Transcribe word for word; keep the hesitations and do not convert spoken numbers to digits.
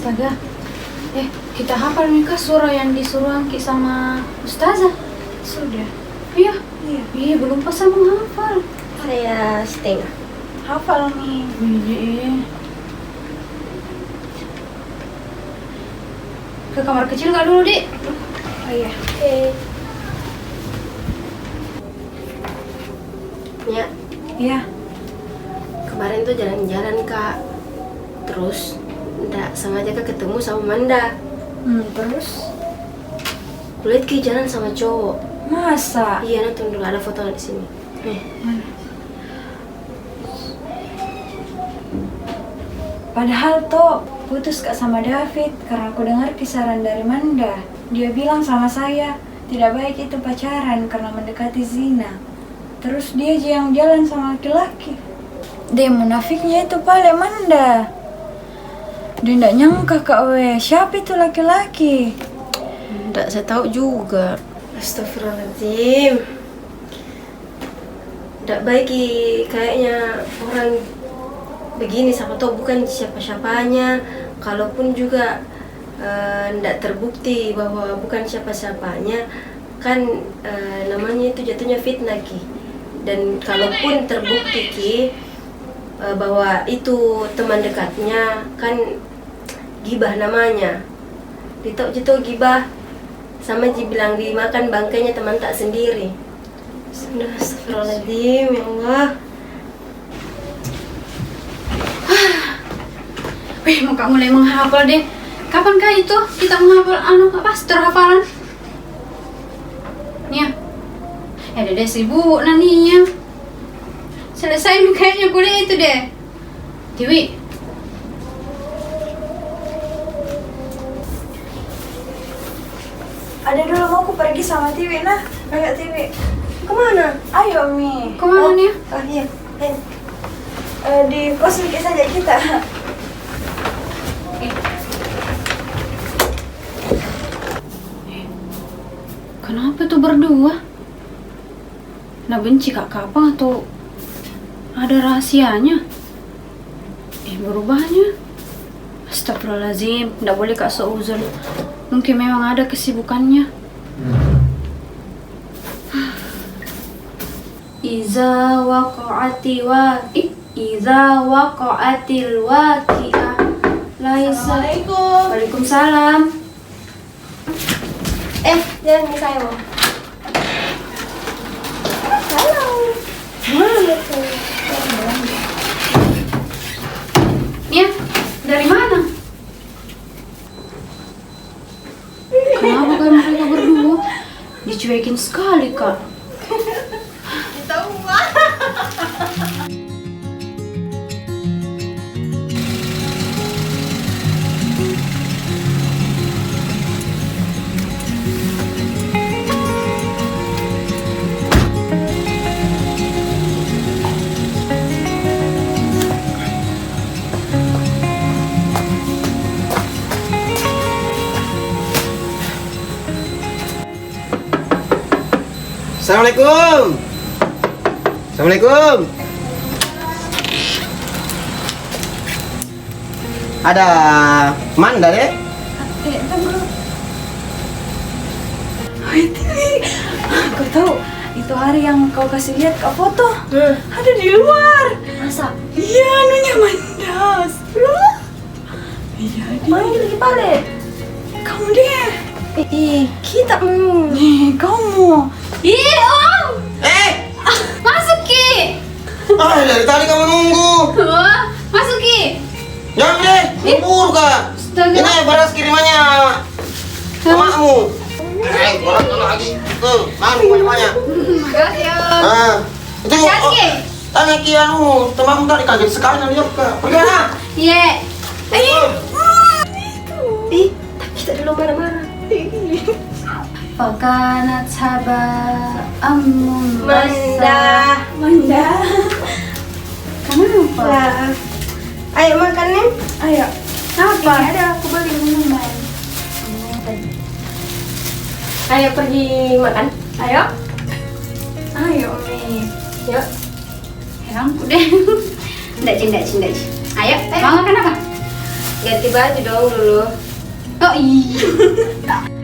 Astaga. Eh, kita hafal mi kah surah yang disuruh Angki sama ustazah? Sudah. Iya. Iya. Ih, belum pasal menghafal. Saya setengah. Hafal mi. Iya, iya. Ke kamar kecil kak dulu, Dik. Oh iya. Oke. Ya. Iya. Kemarin tuh jalan-jalan, Kak. Terus, ndak sengaja, Kak, ketemu sama Manda. Hmm, terus? Kulihat ki jalan sama cowok. Masa? Iya, nah, tunggu dulu, ada foto di sini. Nih. Mana? Padahal toh, putus kak sama David karena aku dengar ki saran dari Manda. Dia bilang sama saya, tidak baik itu pacaran karena mendekati zina. Terus dia ji yang jalan sama laki-laki. Deh, munafiknya itu pale Manda. Dia ndak nyangka kak weh, siapa itu laki-laki? Ndak saya tahu juga. Astagfirullahaladzim. Ndak baik ki kayaknya orang begini, siapa tahu bukan siapa-siapanya. Kalaupun juga, eh, ndak terbukti bahwa bukan siapa-siapanya, kan, eh, namanya itu jatuhnya fitnah ki. Dan kalaupun terbukti ki, eh, bahwa itu teman dekatnya, kan gibah namanya. Ditau ji toh gibah, sama ji bilang dimakan bangkainya teman ta sendiri. Sudah, astagfirullahaladzim, ya Allah. Weh, mau kak mulai menghafal deh. Kapan kah itu kita menghafal anu apa, setor hafalan? Nia. Eh, dede sibuk nah Nia. Selesai mi kayaknya kuliah itu deh. Tiwi. Ada dulu mau ku pergi sama Tiwi nah. Ayo Tiwi. Kemana? Ayo mi. Kemana, Nia? Oh iya. Ayo. Eh, di kos dikit saja kita. Eh. Eh, kenapa tuh berdua? Nak benci kak kapang atau ada rahasianya? Eh, berubahnya. Astagfirullahaladzim, ndak boleh kak seuzon. Mungkin memang ada kesibukannya. Iza waqa'ati wa-, ih, iza waqa'atil waqi'ah. Laisa. Assalamualaikum. Waalaikumsalam. Eh, jalan ke saya, Mama. Halo. Mana tuh? Nia, dari mana? Kenapa kayak mereka berdua? Dicuekin sekali, Kak. Assalamualaikum. Assalamualaikum. Ada Manda deh? Eh, tunggu. Wih, Tiwi. Kau tahu, itu hari yang kau kasih lihat kak foto? Hmm. Ada di luar. Masa? Iya, anunya Manda. Astagfirullah. Iya, dia. Manggil ki pale. Kamu deh. Ih, kita mu. Nih, kamu. Ih, Om. Eh. Ah, masuk ki. Ah, dari tadi kamu nunggu. Wah, masuk ki. Jangan deh, buru kak. Astaga. Ini beras kirimannya emakmu. Eh, beras lagi. Hmm, makan banyak-banyak. Makasih, Om. Ah, itu. Tanya ki anu, temanmu tadi kaget sekali na lihat ka. Pergi sana. Iya. Eh. Ih, tapi kita dulu marah-marah. Fakanat haba ammum Manda. Manda. Kenapa? Lah. Ayo makan nih. Ayo. Apa? Ini ada aku beli minuman. Ayo pergi makan. Ayo. Ayo, Mi. Yuk. Herangku deh. Ndak ji, ndak ji, ndak ji. Ayo, mau makan apa? Ganti baju dong dulu. Oh, iya.